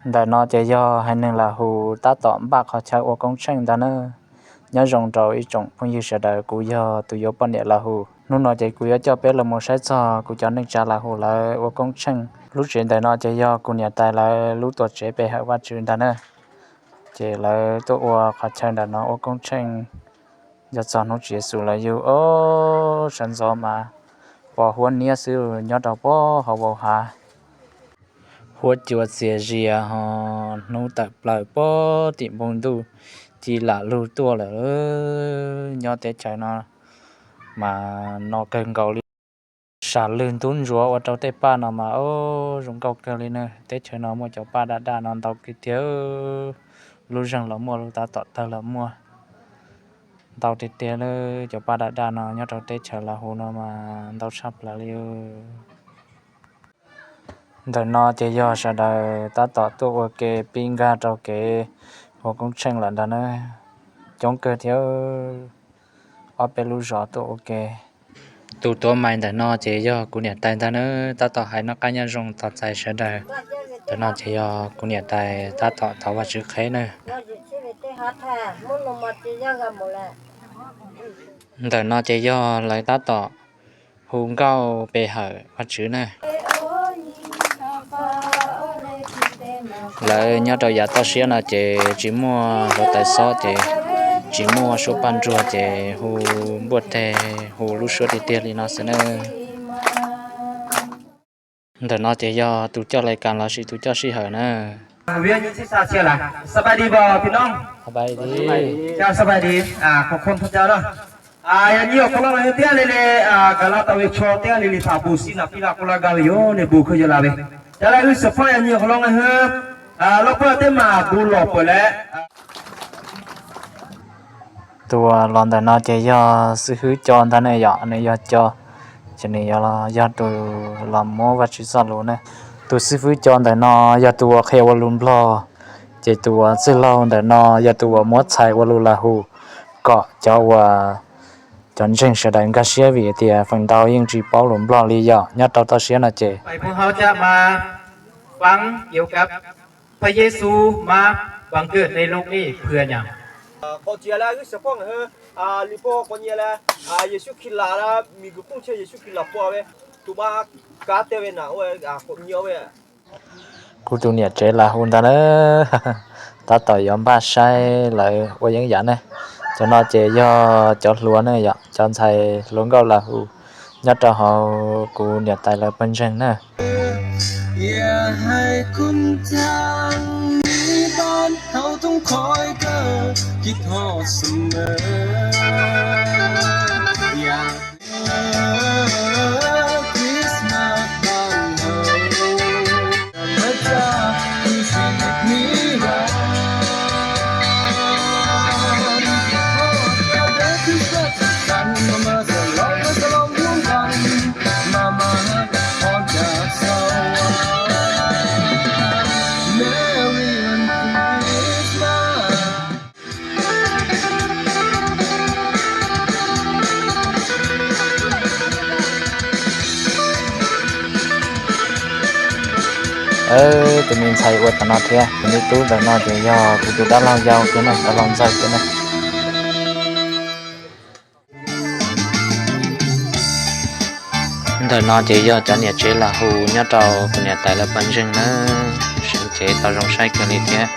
Ntawm no ces yog haiv neeg Las Hus tab tom npaj qhov chaw ua koob tsheej ntag na. Nyob zoo rau ib tsoom phooj ywg sawv daws, kuv yog tus yuav poj niam Las Hus. Hnub no ces kuv yuav coj peb los mus saib txog kuv cov neej tsa Las Hus lawv ua koob tsheej. Lub tsev ntawm no ces yog kuv niam tais lawv lub tuam tsev pe hawm Vajtswv ntag na. Ces lawv tuaj ua qhov chaw ntawm no ua koob tsheej. Yog txog hnub Tswv Yexus los yug, o, sawv ntxov mas pos huab niab xwb nyob rau pog hauv vau hav. Huab cua txias zias ho hnub tawm plaws pog tim npoo ntuj ci lam lug tuaj lawm. Nyob teb chaws no mas no kawg nkaus li. Sam lwg ntub ntsuav ua rau tej paj no mas, o, zoo nkauj kawg li na. Teb chaws no muaj cov paj daj daj no ntau kawg thiab. Lub zeeg los muaj, lub tav tom tawg los muaj, ntau tiag tiag li. Cov paj daj daj no nyob rau teb chaws Las Hus no mas ntau tshaj plaws li. Ntawm no ces yog sawv daws tab tom tuaj ua ke pib nkag rau kev ua koob tsheej lawm ntag na. Coob kawg thiab, ob peb lub zos tuaj ua ke. Tus tuav mais ntawm no ces yog kuv niam tais ntag na, tab tom hais noj qab nyob zoo tos txais sawv daws. Ntawm no ces yog kuv niam tais tab tom thov Vajtswv qheb na. Ntawm no ces yog lawv tab tom hu nkauj pe hawm Vajtswv na. Lawv nyob rau yav toj siab no ces tsis muaj hluav taws xob ces tsis muaj suab paj nruag ces hu npuaj teg, hu lub suab tiag tiag li no xwb na. Ntawm no ces yog tus coj lais kas lossis tus coj sij hawm na. สบายดี Yog nyiaj qhov loo thiab li li, kav laj tau ve tsho thiab li li tham pus xib nas pij laj kuj laj gaj li yuav ne bus koj yuav la ve. Cov laj wb xab phoj yog nyiaj qhov loo hwb, loj paj tej mas bus los pam lawm. Tus uas los ntawm no ces yog xib hwb Co ntag ne yom, nws yog Co, ces nws yog, yog tus los muab Vajtswv txoj lus ne. Tus xib hwb Co ntawm no yog tus uas qhia ua lus Nplog, ces tus uas txwj laug ntawm no yog tus uas muab txhais ua lus Las Hus, kom cov uas cov ntseeg sawv daws nkag siab vim tias feem ntau yeej tsis paub lus Nplog li yom nyob rau toj siab no ces. พระเยซูมาบังเกิดในโลกนี้เพื่อหยัง Qhov tseem ceeb li pog qhov nyiaj li, Yexus Khelos, me kwv phooj ywg Yexus Khelos pog, tus mas kav tej ve na, nyiaj ve. Kuv tus niam tsev Las Hus ntag na, tab tom yuav npaj saib lawv ua yeeb yam ne. Cov no ces yog cov hluas ne yom, cov ntxhais hluas nkauj Las Hus nyob rau hauv kuv niam tais lawv pawg ntseeg na. Tus me ntxhais ua tom no thiab, tus me tub ntawm no ces yog kuv tus dab laug yau thiab na, dab laug ntxawg thiab na. Ntawm no ces yog cov niam tsev Las Hus nyob rau kuv niam tais lawv pawg ntseeg na, sawv cev tau zoo saib kawg li thiab.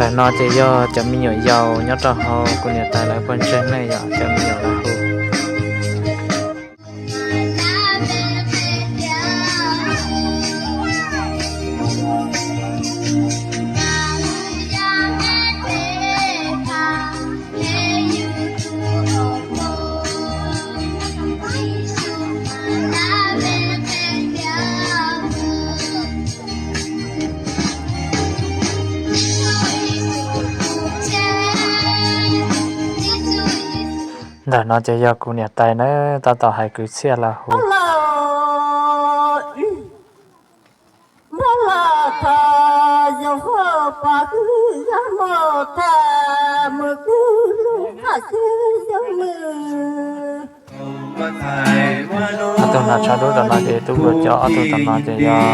Ntawm no ces yog cov me nyuam yaus nyob rau hauv kuv niam tais lawv pawg ntseeg ne, yog cov me nyuam lawv hu. Ntawm no ces yog kuv niam tais na, tab tom hais kwv txhiaj los hu. Ob tug hnav tsho dub tom no ces tub hluas coj, ob tug tom no ces yog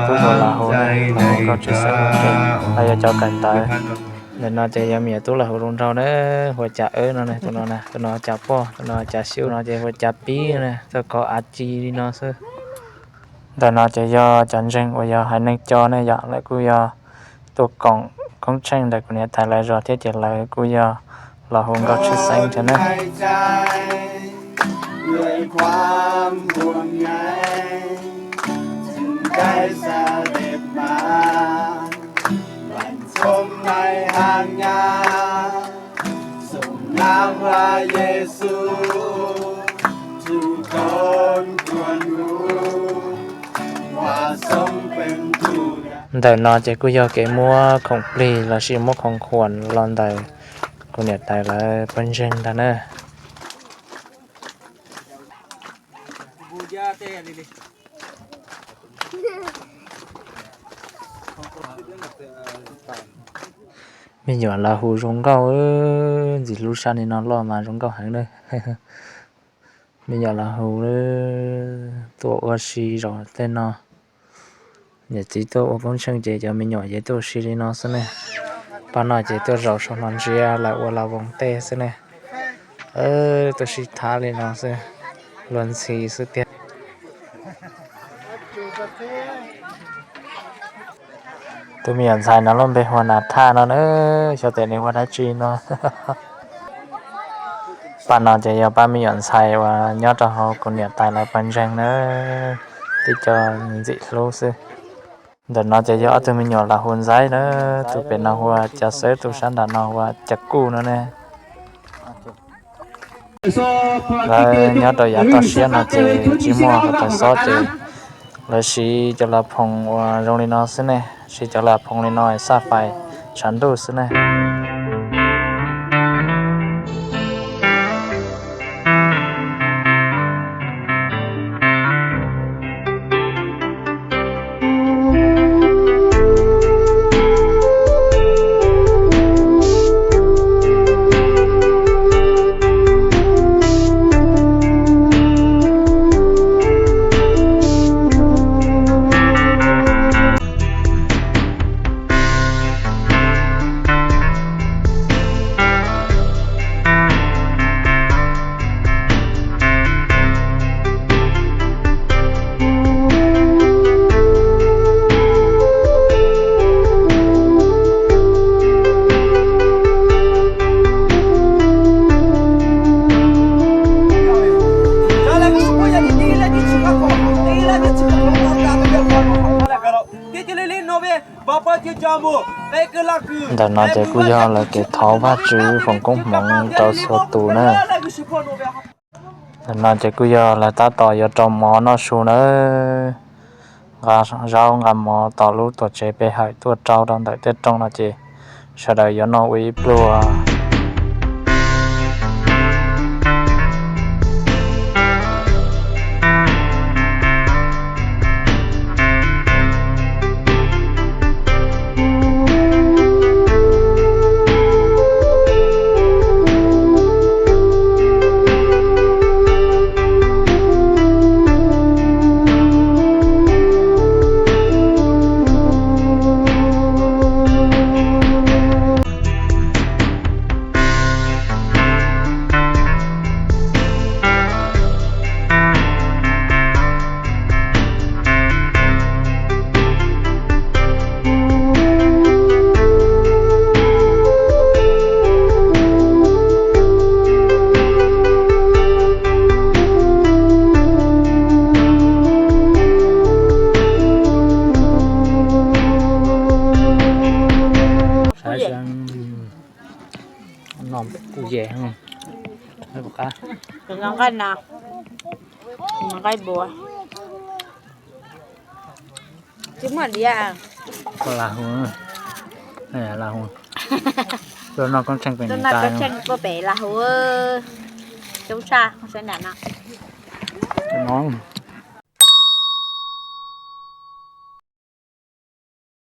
tub hluas los hu, los hu Nkauj Tshwj Xeeb, los yog cov kawm ntawv. Ntawm no ces yog me nyuam tub los hu zoo nraug na, hu ua Cas Ab no ne, tus no, tus no Cas Poj, tus no Cas Xyub no ces hu ua Cas Pib ne, txog kov av ci li no xwb. Ntawm no ces yog cov ntseeg uas yog haiv neeg Co ne, yog lawv kuj yog tuaj koom koob tsheej ntawm kuv niam tais lawv zos thiab ces lawv kuj yog los hu Nkauj Tshwj Xeeb thiab na. Ntawm no ces kuj yog kev muab khoom plig lossis muab khoom khuam los ntawm kuv niam tais lawv pawg ntseeg ntag na. Me nyuam los hu zoo nkauj, ntxim hlub sab li no loj mas zoo nkauj heev na. Me nyuam los hu tuaj ua si zaum tej no. Niam txiv tuaj ua koob tsheej ces cov me nyuam ces tuaj ua si li no xwb ne. Pab no ces tuaj zaum saum no ntsia lawv ua las voos tej xwb ne. Tuaj sib thab li no xwb, luag ntxhi xwb tiag. Tus me nyuam ntxhais no lub npe hu ua Nas Thaj no na, xyov tes nws ua dab tsi no. Pab no ces yog pab me nyuam ntxhais uas nyob rau hauv kuv niam tais lawv pawg ntseeg na, tib co ntxim hlub xwb. Ntawm no ces yog ob tug me nyuam los hu Ntxaib na, tus pem no hu ua Cas Xab, tus sab nram no hu ua Cas Kuj no ne. Lawv nyob rau yav toj siab no ces tsis muaj hluav taws xob ces lawv siv cov las phoos uas zoo li no xwb ne, siv cov las phoos li no xaj fais tshav ntuj xwb ne. Ntawm no ces kuj yog lawv kev thov Vajtswv foom koob hmoov rau txhua tus na. Ntawm no ces kuj yog lawv tab tom yuav rau mov noj su nawb. Nqa zaub nqa mov tom lub tuam tsev pe hawm tuaj rau rau ntawm tej rooj no ces sawv daws yuav noj ua ib pluag. Ces, nqa, nqa no, nqa nqaij npua. Tsis muaj diav. Las hu, las hu. Tuaj noj koob tsheej pem, tuaj noj koob tsheej pem las hu. Coob tshaj, saib nram no. No.